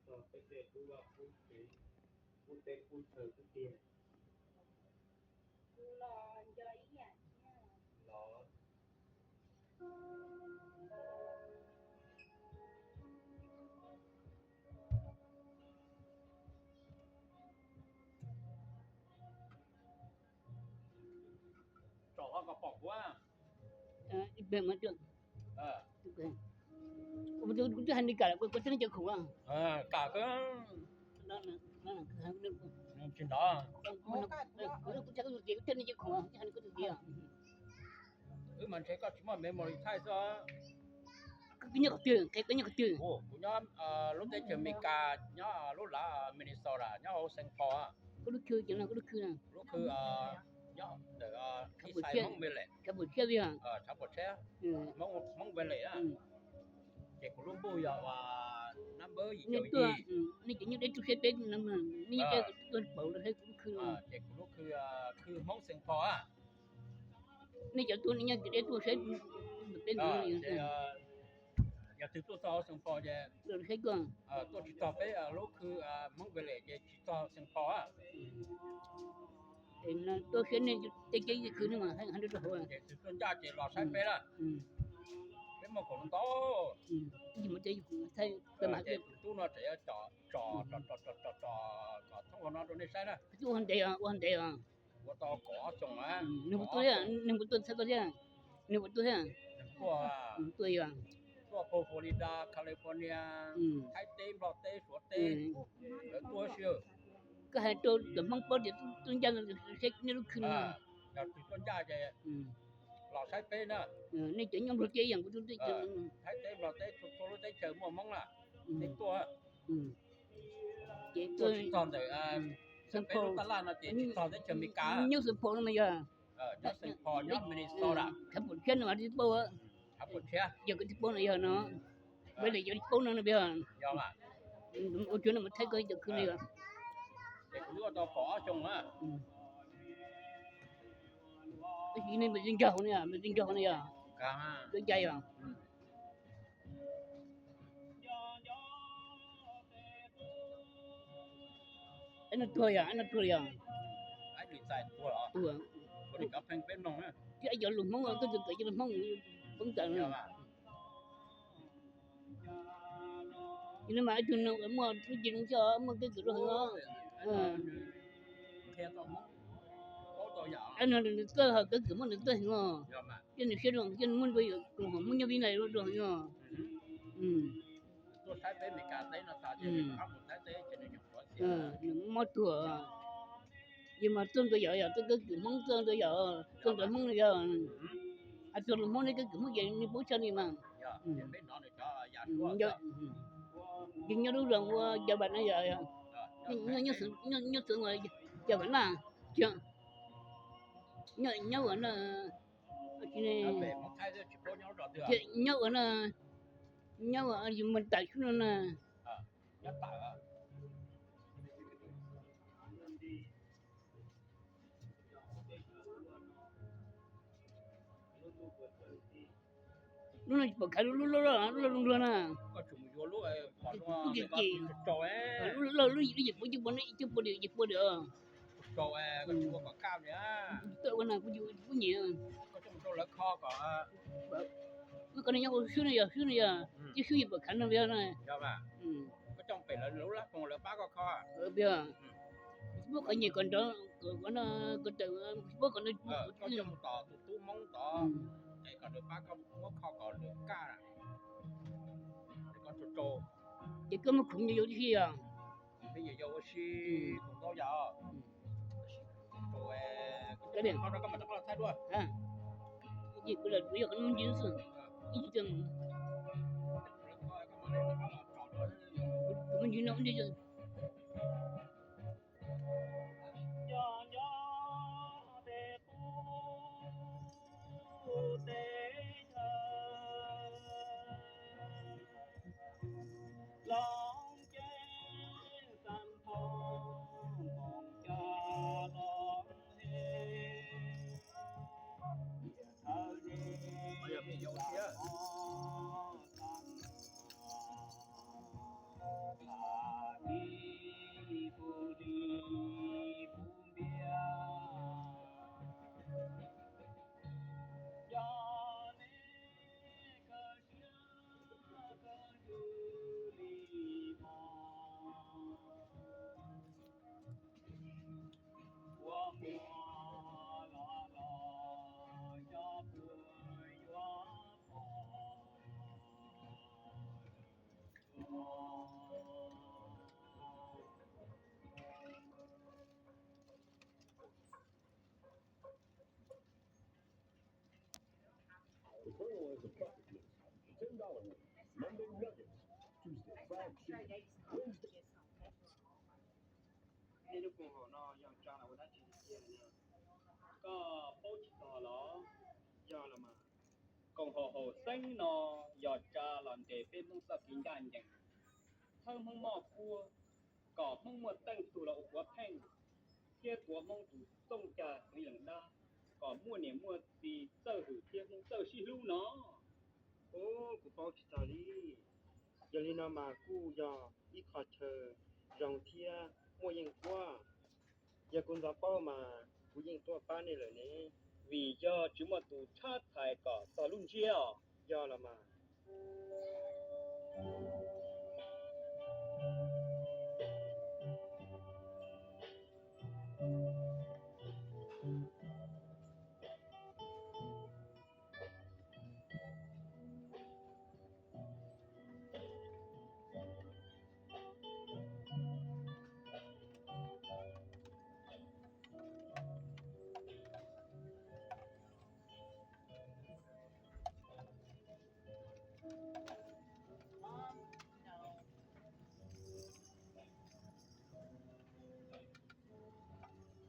Peb tej qub vaj qub tsev, qub teb qub chaw qub tiag. Los nco ib yam thiab. Los tsom ho kom pom kuv. Kuv twb hais nws kam lawm, kuv twb nej cov khoom. Kam tsis nrov. Kuv twb hais nws kam lawm, kuv twb nej cov khoom, kuv twb hais nws kuv tus txiv. Wb mas ntshe koj tsis muaj memory thaij xwb. Koj nyob qhov twg, qhia koj nyob qhov twg. Kuv nyob lub teb chaws Amelikas, nyob lub lav Minnesota, nyob hauv Saint Paul. Koj lub khw, lub khw, lub khw nyob ntawm Eastside Hmoob Village, Tshav Puam Tshiab, Hmoob Village. Ces kuv lub npuj yog uas number yim caum yim. Nej cov nyob deb tuaj saib peb, nej tuaj pauv saib kuv lub khw. Ces kuv lub khw, khw Hmoob Saint Paul. Nej cov tuaj, nej nyob deb tuaj saib peb. Yog twg tuaj txog Saint Paul ces tuaj tsis txog peb lub khw Hmoob Village ces tsis txog Saint Paul. Tuaj saib nej tej ceb khw no mas hais rau hauv. Ces twg tuaj ncaj ces los saib peb na. Peb muaj khoom ntau. Ces tus tub no tseem yuav tsom tsom tsom tsom tsom kom thoob hauv no rau nej saib na. Ua ntev os, ua ntev os. Ua tau kaum ob xyoos. Nws puas tuaj thiab, nws puas tuaj txhawb koj thiab? Nws puas tuaj thiab? Nws tuaj, tuaj puag Florida, California, Thaib teb, Nplog teb, Suav teb, lawv tuaj si. Koj hais rau cov Hmoob paub tias tuaj ncaj no saib nej lub khw no. Yog twg tuaj ncaj ces los saib peb na. Nej cov nyob Nplog teb ib yam nkaus, Thaib teb, Nplog teb, txhua lub teb chaws muaj Hmoob na, nej tuaj. Ces tuaj tsis txog ntawm peb lub tab laj no ces tsis txog teb chaws Amelikas. Nyob Saint Paul no mas yog, nyob Saint Paul, nyob Minnesota. Tshav Puam Tshiab no mas tsis paub. Tshav Puam Tshiab, yog koj tsis paub no yog no. Peb li yog tsis paub no no peb. Ua tsuav no mus thaij koj cov khw no yog. Ces kuv twb ua tau kaum ob xyoo na. Tab sis nej npawg tsis nco hauv no, npawg tsis nco hauv no yog, nco ncaj yog. Ab no tuag yog, ab no tuag yog. Tuag. Thiab cov lus Hmoob, koj tus kawm cov lus Hmoob poob tawm no. Yog no mas ib tug neeg uas muaj lub cev zoo xyov muaj keeb kwm rau heev os. Ab no nws txawj, ho keeb kwm muaj nws txawj heev os. Thiab nws siab zoo, thiab nws muaj nruab, tus ho muaj nyob Vib Nais rau heev os. Nws mob tuag. Yog mas txawj ntau yam, yog txawj keeb kwm Hmoob, txawj ntau yam, txawj ntawv Hmoob no yog. Hais txog lus Hmoob, nej keeb kwm Hmoob ces nej paub tshaj li mas. Ces nyob lub zos ua Yau Vam na yog, nyob xeev ua Yau Vam na, nyob ua na, nyob ua na, nyob ua na, yus mus tam sub no na. Lub no tsis pom khav, lub loj loj lub loj luag na. Lub ces ces, lub loj lub yim, lub yim puas cuaj pua, ib cuaj pua diam, yim pua diam. Tuaj ua na kuv tsis pub nyiam. Wb koj no nyob ua swb no yog, swb no yog, tib swb yim pom khav no yog na. Tsis pub qhov nyiam kom nrov, kom no, kom tawm, tsis pub kom no. Ces koj muaj khoom yau tib si yog. Kuv lam tsuav yog qhov no ntsis xwb, ib tsis tau mus. Kuv mus ntsis no ua ntej. Four ounces of bucket meat, ten dollar Monday nuggets, Tuesday fried chicken, Wednesday. Nej lub koom haum no yog tsa los ua dab tsi tiag? Koj paub tsis txog los? Yog los mas, koom haum haum xeeb no yog tsa los ntes peb Hmoob txoj kev ncaj ncees, thawb Hmoob mob kuab, kom Hmoob muaj teej tug los ua quav pheej, thiab tuav Hmoob tus txooj cag txwv yees dab, kom muaj niam muaj txiv txawj hwm thiab Hmoob txawj sib hlub no. Kuv paub tsis txog li. Yog li no mas kuj yog ib qho chaw zoo thiab muaj yeej kuab. Yog kuv ntxov paub mas kuv yeej tuaj pab nej lawm ne, vim yog tsis muaj tus tshab txhais kom txog lub ntsiab os, yog los mas.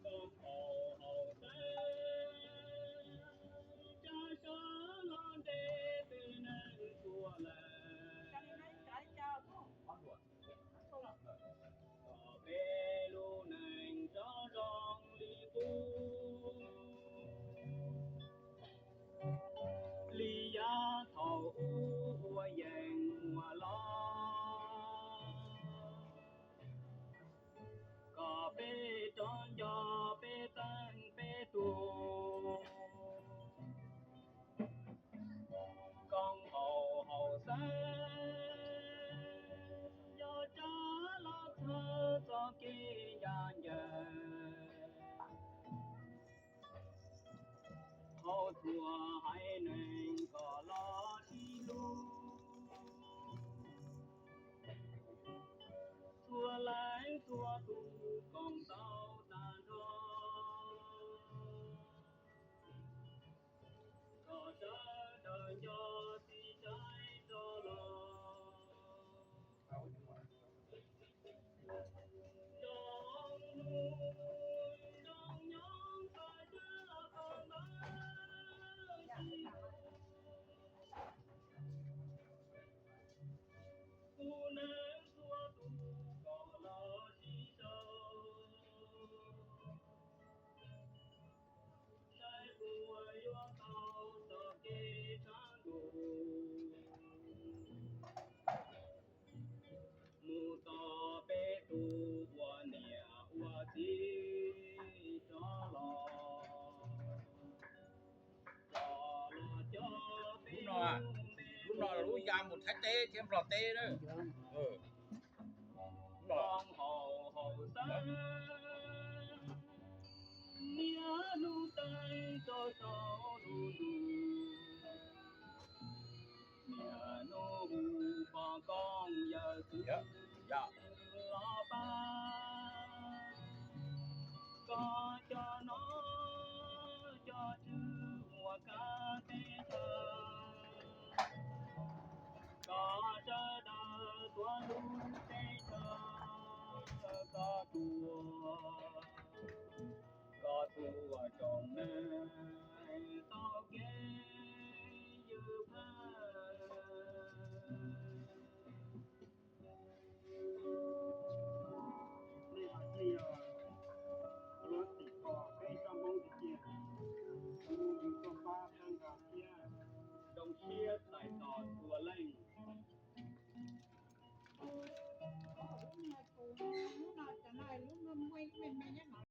Koj haum haum xeeb, tsa sov los ntes twm neeg tuag lawm, kom peb lub neej rov zoo li qub, li yav thaum ub uas yeej muaj los, kom peb rov nco peb teej peb tug. Koj haum haum xeeb, yog tsa los txog txoj kev ncaj ncees, haum txhua haiv neeg kom los sib hlub, txhua leej txhua tus koom tau tag nrho, kom sawv daws nco txiv tsev rov los. Zoo hnub zoo nyoog pab sawv daws kom ntawd tsis, kuv neej txhua tus kom los sib sau, saib puas yuav tau txoj kev tshav ntuj mus tos peb tus ua niam ua txiv rov los. Lub no, lub no lub ya mus Thaib teb thiab Nplog teb na. Lub no. Niaj hnub teev rau saum lub ntuj,